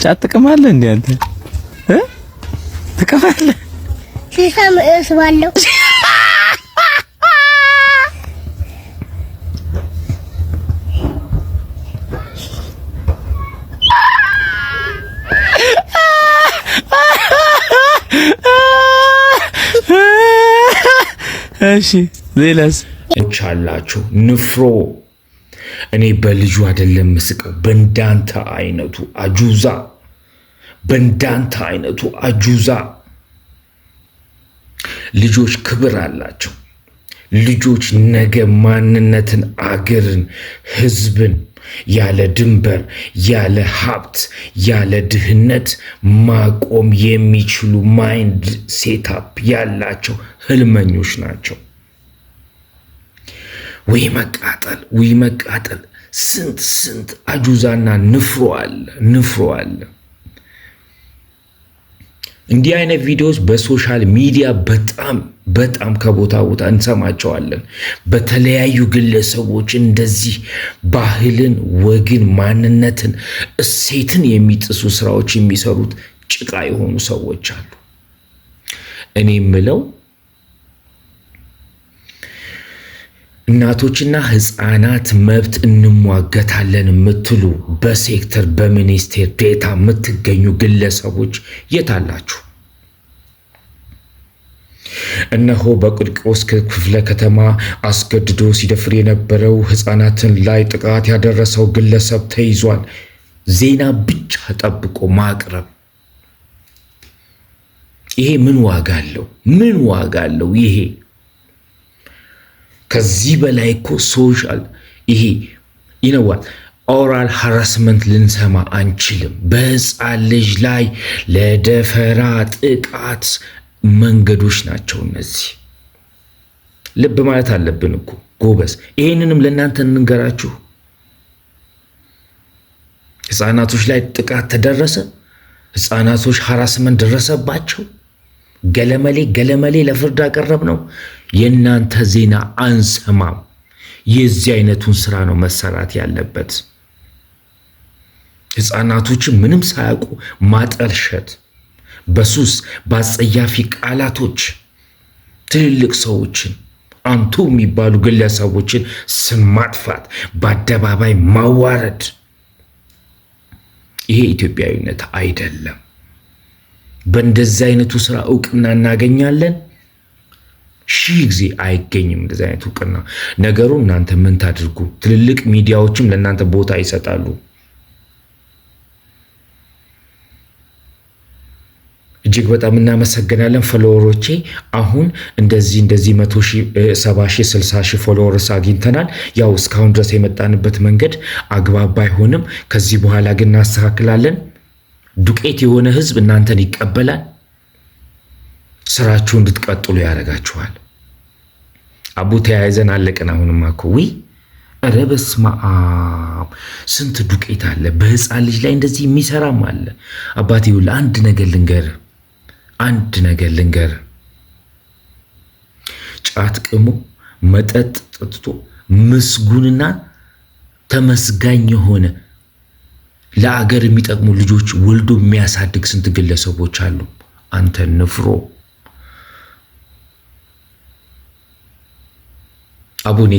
ጫት ትቅማለህ እንዴ አንተ? እ ትቅማለህ? ሲሳም እስባለሁ። እሺ ሌላስ? አላችሁ ንፍሮ። እኔ በልጁ አይደለም ምስቀው፣ በእንዳንተ አይነቱ አጁዛ፣ በእንዳንተ አይነቱ አጁዛ። ልጆች ክብር አላቸው። ልጆች ነገ ማንነትን፣ አገርን፣ ህዝብን ያለ ድንበር፣ ያለ ሀብት፣ ያለ ድህነት ማቆም የሚችሉ mind setup ያላቸው ህልመኞች ናቸው። ወይ መቃጠል፣ ወይ መቃጠል! ስንት ስንት አጁዛና ንፍሮ አለ፣ ንፍሮ አለ። እንዲህ አይነት ቪዲዮዎች በ social media በጣም በጣም ከቦታ ቦታ እንሰማቸዋለን። በተለያዩ ግለሰቦች እንደዚህ ባህልን፣ ወግን፣ ማንነትን፣ እሴትን የሚጥሱ ስራዎች የሚሰሩት ጭቃ የሆኑ ሰዎች አሉ። እኔ የምለው እናቶችና ህፃናት መብት እንሟገታለን የምትሉ በሴክተር በሚኒስቴር ዴታ የምትገኙ ግለሰቦች የት አላችሁ? እነሆ በቂርቆስ ክፍለ ከተማ አስገድዶ ሲደፍር የነበረው ህፃናትን ላይ ጥቃት ያደረሰው ግለሰብ ተይዟል። ዜና ብቻ ጠብቆ ማቅረብ ይሄ ምን ዋጋ አለው? ምን ዋጋ አለው? ይሄ ከዚህ በላይ እኮ social ይሄ ይነዋል oral harassment ልንሰማ አንችልም። በህፃን ልጅ ላይ ለደፈራ ጥቃት መንገዶች ናቸው እነዚህ። ልብ ማለት አለብን እኮ ጎበዝ። ይሄንንም ለእናንተ እንንገራችሁ። ህፃናቶች ላይ ጥቃት ተደረሰ፣ ህፃናቶች harassment ደረሰባቸው፣ ገለመሌ ገለመሌ ለፍርድ አቀረብ ነው። የእናንተ ዜና አንሰማም። የዚህ አይነቱን ስራ ነው መሰራት ያለበት። ህፃናቶችን ምንም ሳያውቁ ማጠልሸት፣ በሱስ በአጸያፊ ቃላቶች ትልልቅ ሰዎችን አንቱ የሚባሉ ግለሰቦችን ስም ማጥፋት፣ በአደባባይ ማዋረድ፣ ይሄ ኢትዮጵያዊነት አይደለም። በእንደዚህ አይነቱ ስራ እውቅና እናገኛለን? ሺህ ጊዜ አይገኝም እንደዚህ አይነት እውቅና። ነገሩ እናንተ ምን ታድርጉ? ትልልቅ ሚዲያዎችም ለእናንተ ቦታ ይሰጣሉ። እጅግ በጣም እናመሰግናለን follower ኦቼ። አሁን እንደዚህ እንደዚህ 100,000፣ 70,000፣ 60,000 followers አግኝተናል። ያው እስካሁን ድረስ የመጣንበት መንገድ አግባብ ባይሆንም ከዚህ በኋላ ግን እናስተካክላለን። ዱቄት የሆነ ህዝብ እናንተን ይቀበላል። ስራችሁ እንድትቀጥሉ ያደርጋችኋል። አቡ ተያይዘን አለቅን። አሁንማ እኮ ውይ ኧረ በስመ አብ ስንት ዱቄት አለ። በህፃን ልጅ ላይ እንደዚህ የሚሰራም አለ። አባቴ ይኸውልህ አንድ ነገር ልንገር፣ አንድ ነገር ልንገር። ጫት ቅሞ መጠጥ ጠጥቶ ምስጉንና ተመስጋኝ የሆነ ለአገር የሚጠቅሙ ልጆች ወልዶ የሚያሳድግ ስንት ግለሰቦች አሉ። አንተ ንፍሮ አቡኔ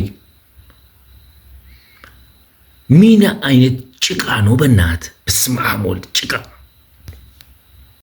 ሚና አይነት ጭቃ ነው። በእናት በስመ አብ ወልድ ጭቃ።